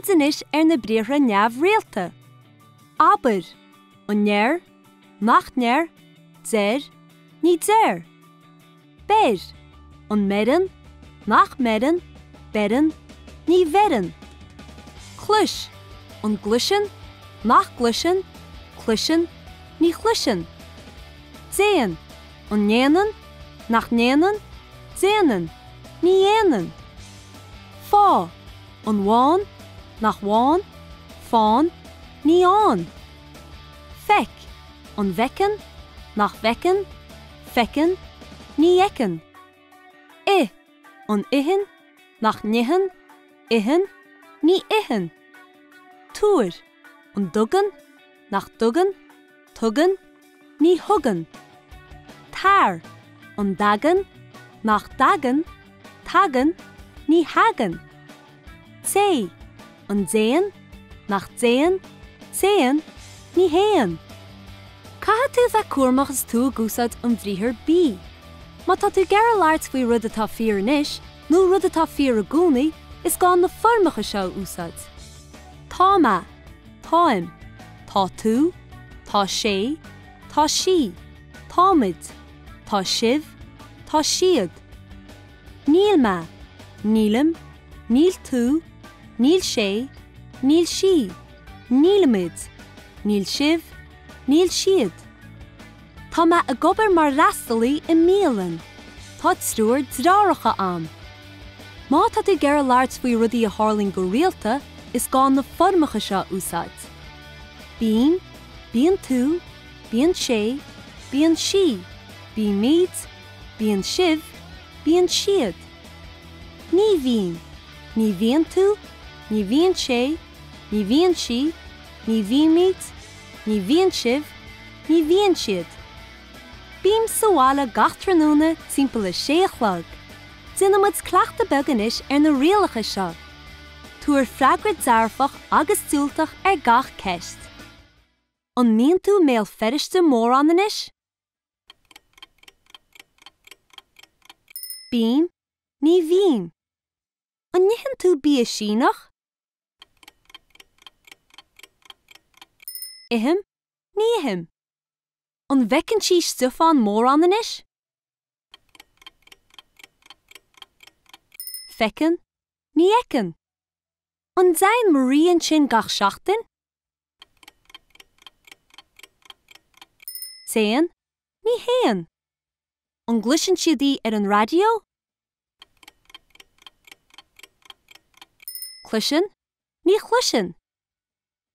muid anois ar na briathra neamhrialta. Abair, An ndeir? Nach ndeir? Deir? Ní deir? Beir, An mbeireann? Nach mbeireann? Beireann? Ní bheireann? Clois, An gcloiseann? Nach gcloiseann? Cloiseann? Ní chloiseann? Déan, An ndéanann? Nach ndéanann? Déanann? Ní dhéanann? Fáigh, An bhfaigheann? Nach bhfaigheann? Faigheann? Ní fhaigheann? Feic, An bhfeiceann? Nach bhfeiceann? Feiceann? Ní fheiceann? Ith, An itheann? Nach n-itheann? Itheann? Ní itheann? Tabhair, An dtugann? Nach dtugann? Tugann? Ní thugann? Tar, An dtagann? Nach dtagann? Tagann? Ní thagann? Téigh, An dtéann? Nach dtéann? Téann? Ní théann? Caithfidh tú a bheith cúramach is tú ag úsáid an bhriathair bí. Má tá tú ag iarraidh labhairt faoi rud atá fíor anois, nó rud atá fíor i gcónaí, is gá na foirmeacha seo a úsáid. Tá mé. Táim. Tá tú. Tá sé. Tá sí. Táimid. Tá sibh. Tá siad. Níl mé. Nílim. Níl tú. Níl sé. Níl sí. Nílimid. Níl sibh. Níl siad. Tá mé ag obair mar fhreastalaí i mbialann. Tá triúr deartháireacha a'm. Má tá tú ag iarraidh labhairt faoi rudaí a tharlaíonn go rialta, is gá na foirmeacha seo a úsáid. Bím, bíonn tú, bíonn sé, bíonn sí, bímid, bíonn sibh, bíonn siad. Ní bhím, ní bhíonn tú, ní bhíonn sé, ní bhíonn sí, ní bhímid, ní bhíonn sibh, Ní bhíonn siad. Bím sa bhaile gach tráthnóna timpeall a sé a chlog. Déanfaidh muid cleachtadh beag anois ar na rialacha seo. Tabhair freagra dearfach agus diúltach ar gach ceist. An mbíonn tú i mBéal Feirste mórán anois? Bím, Ní bhím. An n-itheann tú bia Síneach? Ithim, Ní ithim. An bhfeiceann sí Stiofán mórán anois? Feiceann, Ní fheiceann. An dtéann Marie ansin gach seachtain? Téann, Ní théann. An gcloiseann siad í ar an raidió? Cloiseann, Ní chloiseann.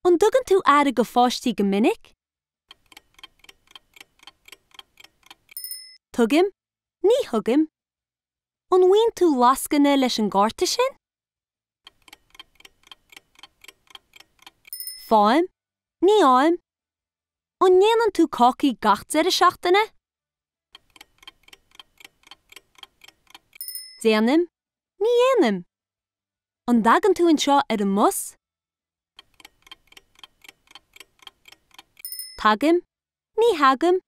An dtugann tú aire do pháistí go minic? Tugaim, Ní thugaim. An bhfaigheann tú lascaine leis an gcárta sin? Faighim, Ní fhaighim. An ndéanann tú cácaí gach deireadh seachtaine? Déanaim, Ní dhéanaim. An dtagann tú anseo ar an mbus? Tagaim, Ní thagaim.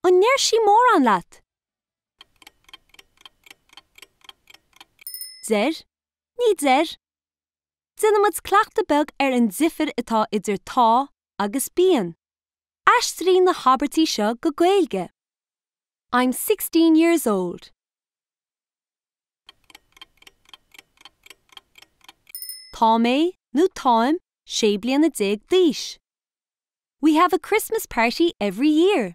An ndeir sí mórán leat? Deir, Ní deir. Déanfaidh muid cleachtadh beag ar an difear atá idir tá agus bíonn. Aistrigh na habairtí seo go Gaeilge. I'm 16 years old. Tá mé, nó táim, 16 bliana d'aois. We have a Christmas party every year.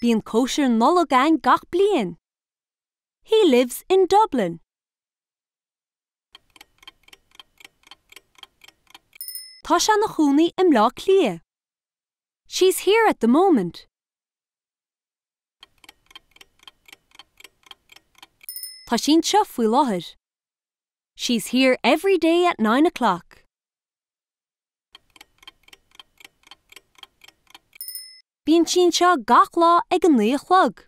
Bíonn cóisir Nollag againn gach bliain. He lives in Dublin. Tá sé ina chónaí i mBleá Cliath. She's here at the moment. Tá sí anseo faoi láthair. She's here every day at nine o'clock. Bíonn sí anseo gach lá ag a naoi a chlog.